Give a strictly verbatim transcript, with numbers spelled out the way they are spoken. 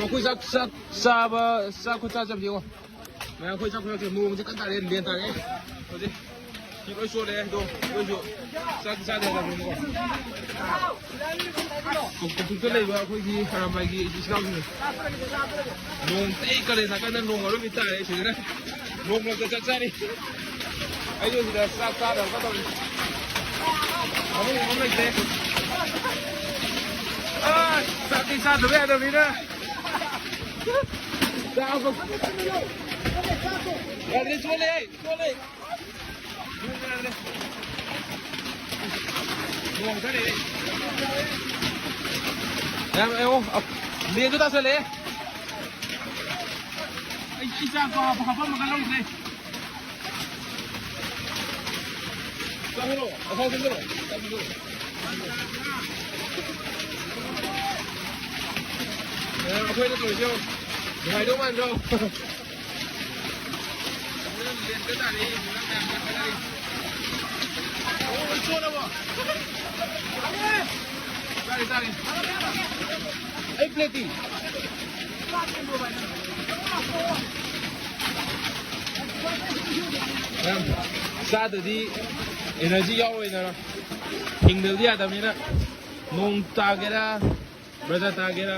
ꯑꯩꯈꯣꯏ ꯆꯥꯛ, ꯆꯥꯛ ꯆꯥꯕ, ꯆꯥꯛ ꯈꯨꯠꯆꯥ ꯆꯥꯕꯗꯤ ꯌꯦꯡꯉꯣ꯫ ꯃꯌꯥꯝ ꯑꯩꯈꯣꯏ ꯆꯥꯛ ꯈꯨꯠꯆꯥ ꯆꯥꯕ, ꯅꯣꯡꯁꯦ ꯀꯟꯅ ꯇꯥꯔꯛꯑꯦ, ꯂꯦꯟ ꯇꯥꯔꯛꯑꯦ꯫ ꯍꯧꯖꯤꯛ ꯐꯤ ꯂꯣꯏ ꯆꯣꯠꯂꯦ, ꯑꯗꯣ ꯑꯩꯈꯣꯏꯁꯨ ꯆꯥꯛ ꯆꯥꯗꯕꯅꯤꯅꯀꯣ꯫ ꯀꯧꯇꯨꯛꯇ ꯂꯩꯕ ꯑꯩꯈꯣꯏꯒꯤ ꯑꯔꯥꯝꯕꯥꯏꯒꯤ ꯏꯆꯤꯜ ꯏꯅꯥꯎꯁꯤꯡ꯫ ꯅꯣꯡ ꯀꯩ ꯀꯥꯂꯦꯟ ꯅꯥꯀꯟꯗ ꯅꯣꯡ ꯑꯔꯣꯏꯕꯤ ꯇꯥꯔꯦ ꯁꯤꯗꯅ꯫ ꯅꯣꯡ ꯃꯔꯛꯇ ꯆꯥꯛ ꯆꯥꯔꯤ꯫ ꯑꯩꯁꯨ ꯁꯤꯗ ꯆꯥꯛ ꯆꯥꯗꯕ ꯇꯧꯔꯤ꯫ ꯐꯃꯨꯡ ꯑꯃ ꯂꯩꯇꯦ꯫ ꯑꯥ, ꯆꯥꯛꯇꯤ ꯆꯥꯗꯕ ꯌꯥꯗꯕꯅꯤꯅ꯫ ꯆꯥꯕ ꯌꯥꯗ꯭ꯔꯦ, ꯆꯣꯠꯂꯦ, ꯆꯣꯠꯂꯦ꯫ ꯌꯥꯝ, ꯑꯣ, ꯑ, ꯂꯦꯟꯁꯨ ꯇꯥꯁꯜꯂꯛꯑꯦ꯫ ꯑꯩ ꯏꯆꯥ ꯀꯣ ꯍꯥꯞꯄꯝꯃꯒ ꯂꯧꯗ꯭ꯔꯦ꯫ ꯆꯪꯉꯨꯔꯣ, ꯑꯁꯥꯏ ꯆꯪꯁꯤꯜꯂꯣ, ꯆꯪꯁꯤꯜꯂꯣ꯫ ꯑꯦ, ꯑꯩꯈꯣꯏꯅ ꯇꯧꯔꯤꯁꯦ ꯌꯦꯡꯉꯣ꯫ ꯅꯨꯡꯉꯥꯏꯗꯧ ꯃꯥꯟꯗ꯭ꯔꯣ? ꯑꯩ ꯄ꯭ꯂꯦꯠꯇꯤ꯫ ꯆꯥꯗꯗꯤ ꯑꯦꯅꯔꯖꯤ ꯌꯥꯎꯔꯣꯏꯗꯅ꯫ ꯍꯤꯡꯗꯕꯗꯤ ꯌꯥꯗꯕꯅꯤꯅ꯫ ꯅꯣꯡ ꯇꯥꯒꯦꯔꯥ, ꯕ꯭ꯔꯖꯥ ꯇꯥꯒꯦꯔꯥ,